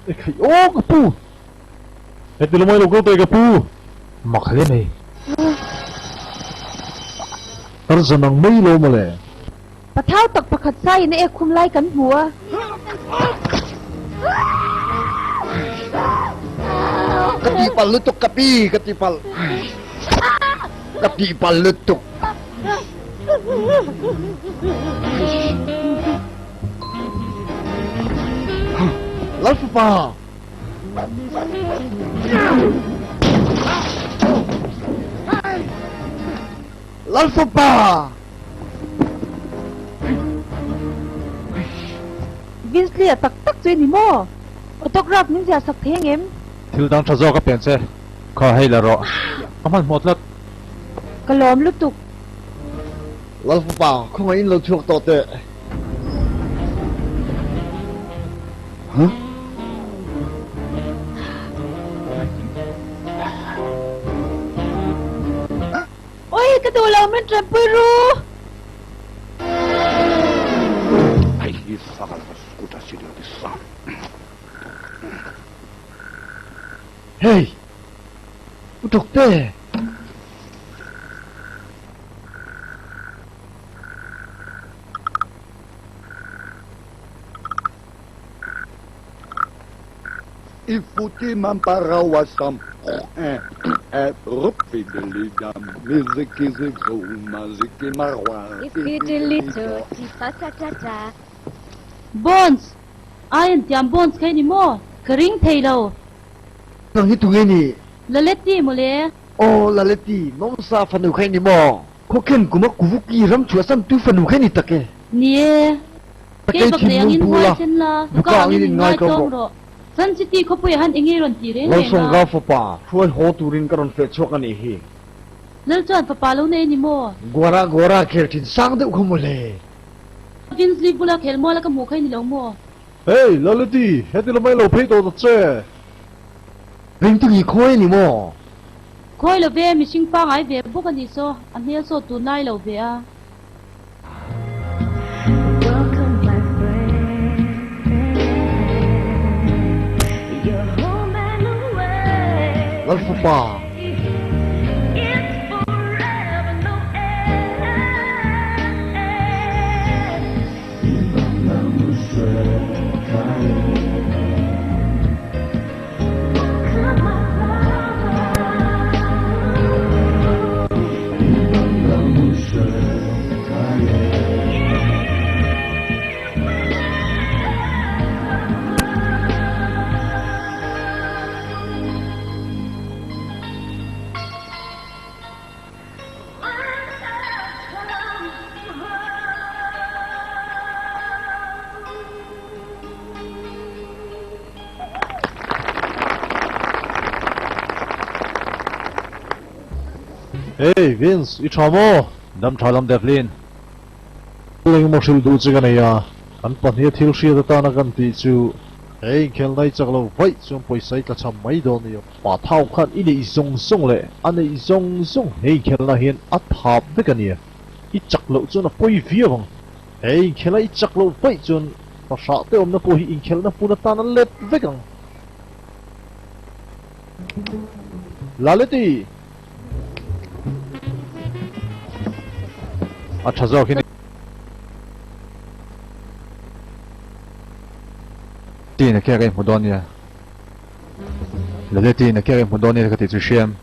Ekhai aw ka pu! Heti lamai lo kal teh ka pu! Mak hle mai. Tarzan ang mai lo mawle. Pathau tak pakhat saiin a ek khum lai kan hmu a. Ka tihpalh lutuk ka pi, ka tihpalh. Ka tihpalh lutuk. Lalfapa! Lalfapa! Vinsley-a tak tak chu i ni maw? Autograph min ziah sak thei angem? Thil dang tha zawk a pian che. Kha hei la rawh. Ka hmanhmawh tlat. Ka lawm lutuk. Lalfapa, khawngaih in lo chhuak tawh teh. Huh? Oi, ka duh lo min tanpui ru. Hey! U Tawkte! Bonds! Ai an tiam bonds kha i ni maw? Ka ring thei lo. Nang hi tunge ni? Laleti mawle. Aw Laleti, Nomsa fanu kha i ni maw? Khawkhen kuma Kuvuki ram chhuahsan tu fanu kha i ni tak e. Ni e. Takei Kei bak nei thinlung angin pu la, huai sen la, duka duka angin angin in ngai inngai tlawm tlawm rawh. rawh. Sun City khawpuiah han eng nge rawn ti reng reng a? Lalsawngga fapa, hruai haw turin ka rawn feh chhuak a nih hi. Lal chuan fapa lo nei a ni maw? Guara Guara khel thin sang deuh kha mawle. Vinsley bula khel muala ka hmuh kha i ni lo maw? Hey, Laliti, heti lamai lo phei tawh ta che. Ringtungi khawi a ni maw? Khawi lo ve, mihring pangai ve bawk a nih saw, a hmel saw tunlai lo ve a. Lalfapa. Hey Vince, i tha maw? Dam tha lam Devlin. Thil engemaw hrilh duh che ka nei a, kan pahniha thil hriat atana kan tih chu he inkhelna i chak lo vaih chuan pawisa i tla cham mai dawn a ni. Pa thau khan i neih zawng zawng leh a neih zawng zawng he inkhelna hian a thap vek a nia. I chak loh chuan a pawi viau ang. He inkhelha i chak loh vaih chuan fahrah te awmna pawh hi inkhelhna hmun atan a let vek ang. Laleti! A tha zawk hi ni. Tiin a kek a inhmu dawn nia. Laleti in a kek a inhmu dawn nia ka tih chu hriam.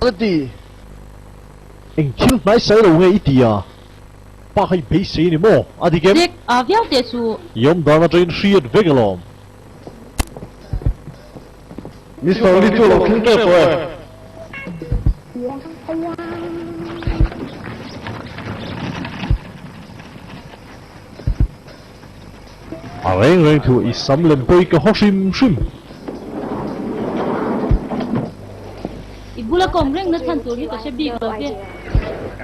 Laleti! Eng thil hnai sai lo nge i ti a? Pa kha i beisei a ni maw? A dik em? Dik, a viau teh chu. I awm dan atangin hriat vek alawm. Mister Lee chu a lo thleng tep tawh e. A reng reng thu i sam lem pawh i ka haw hrim hrim. I bula kawm reng na chhan tur hi ka hre bik lo ve.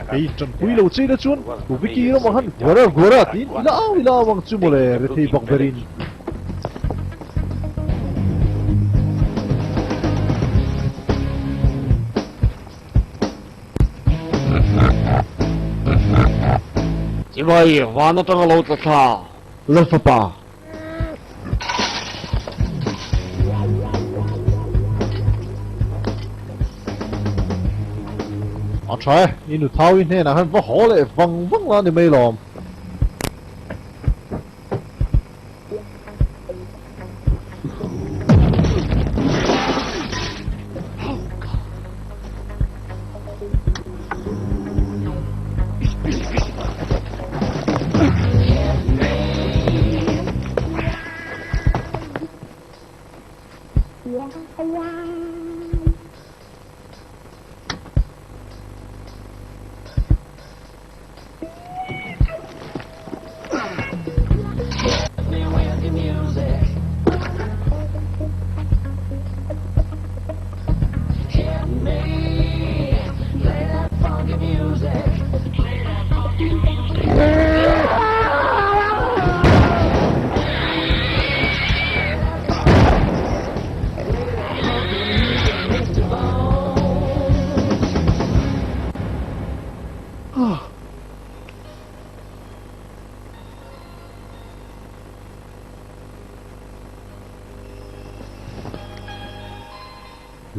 Kei tanpui lo che ila chuan Vicky ramah khan Guara Guara tiin ila au ila au ang chu mawle rethei bak berin. Chibai, van atanga lo tla thla. Lalfapa. tha e, i nuthaui hnenah khan va haw leh vang vang la ni mai lawm.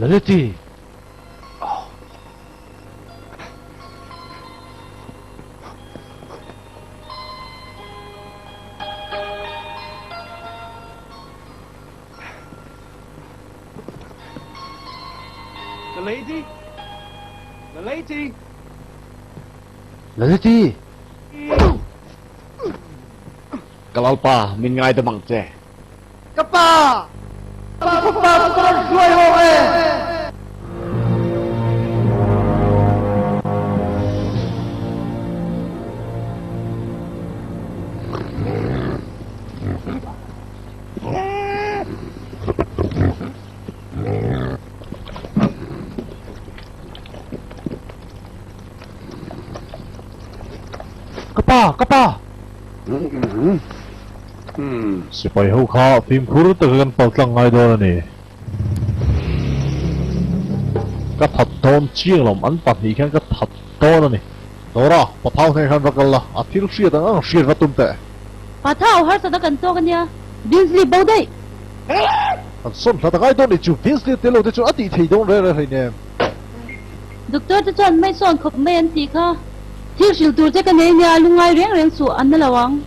Laliti! The lady? The lady? Laliti! Ka lalpa, min ngaidam ang che. Ka pa! Ka pa chu ka rawn hruai haw e! Ka pa! Ka pa! Sipai ho kha fimkhur taka kan pal tlang ngai dawn a ni. Ka that dawn chiang lo, an pahnih khian ka that dawn a ni. Dora, Pathau hneh khan va kal la, a thil hriat ang ang hriat va tum teh. Pathau, harsat a kan tawk a nia, Binsley bo daih! Kan sawn hlat a ngai dawn nih chu, Binsley a tel lo te chuan a tih thei dawn reng reng hleinem. Doctor te chuan mai sawn khawp mai an tih kha. Thil hrilh tur che ka nei nia, lungngai reng reng suh an na lo ang.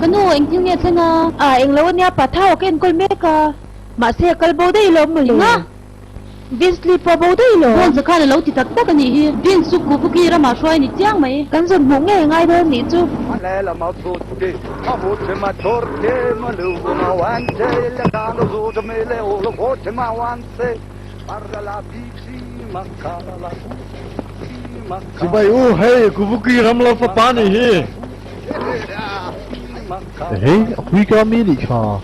Ka nu, engtin nge thleng a? A, englo ania, pa thau a ka enkawl mek a. Mahse a kal bo daih lo mawle. Enga? Vince-Lee pawh bo daih lo. Bones-a khan a lo ti tak tak a nih hi. Vince chu Kuvuki ramah hruai a ni chiang mai. Kan zawn hmuh ngei a ngai dawn nih chu. Chibai u, hei Kuvuki ram lo fapa nih hi. Hei, a hui ka mi nih kha.